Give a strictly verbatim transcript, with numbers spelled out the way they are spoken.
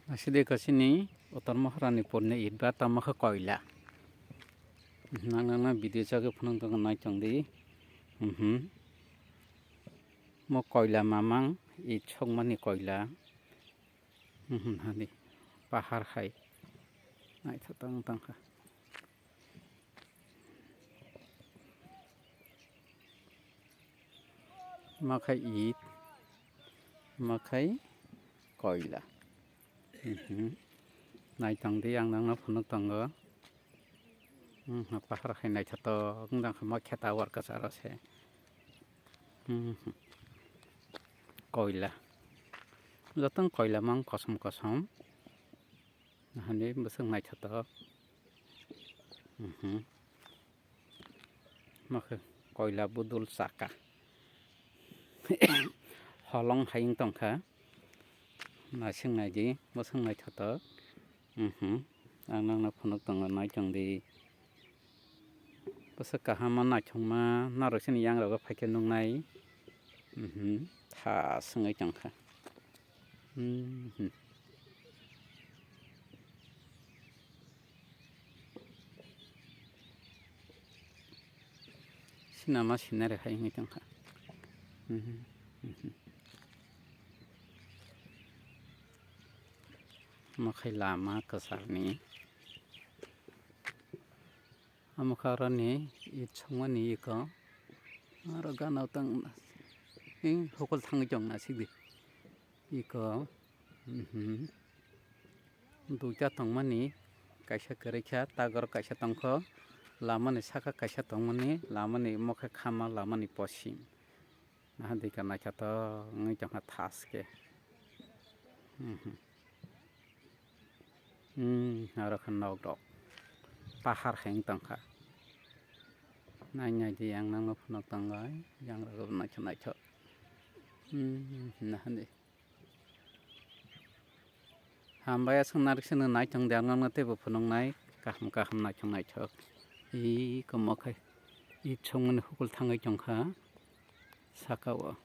Aside kasini utor mohorani purni it ba tamo khe koila. Nang nang na video chagwi phunuk tongo nai tong di. Mhm. Mo koila mamang it sokmani koila. Mhm, hani pahar hai. Naithotok wng tongkha. Makhai it, makhai koila. Mhm. Naitong di ang nangno phunuk tongo. Mhm, pahar hai naithotok wng tongkha ma kheta work kwcharo se. Mhm. Koila. Jotong koila mang kosom kosom. Hani bwswk naithotok. Mhm. Makhe koila budul chaka. Holong hai wng tongkha. Naising naidi, bwswk naithotok. Mhm. Ang nangno phunuk tongo, nai tong di. Bwswk kaham ma naithokma, norok chini yangrogo phaikhe nuknai. Mhm. Tha swngwi tongkha. Mhm. Sinama sinare hai wngwi tongkha. Mhm. Mhm. Omo khai lama kwcharni. Omo khe aroni it songmani iko. Aro gana tang hokol thangwi tong nasikdi. Iko. Mhm. Duita tongmani kaisa kwrwi kha, tagor kaisa tongkho. Lamani saka kaisa tongmani, lamani omo khe khama, lamani posim. Naha dika naithotok wngwi tongkha thaske. Mhm. Hmm, aro khe nok rok. Pahar hai wng tongkha. Nai nai di yang nangno phunuk tongo, yang rok naithok naithok. Hmm, naha di. Hambai aswk narik sino naithok di ang nangno teibo phunuknai. Kaham kaham naithok naithok. Iko mokhai. It songmani hukul thangwi tongkha. Saka o.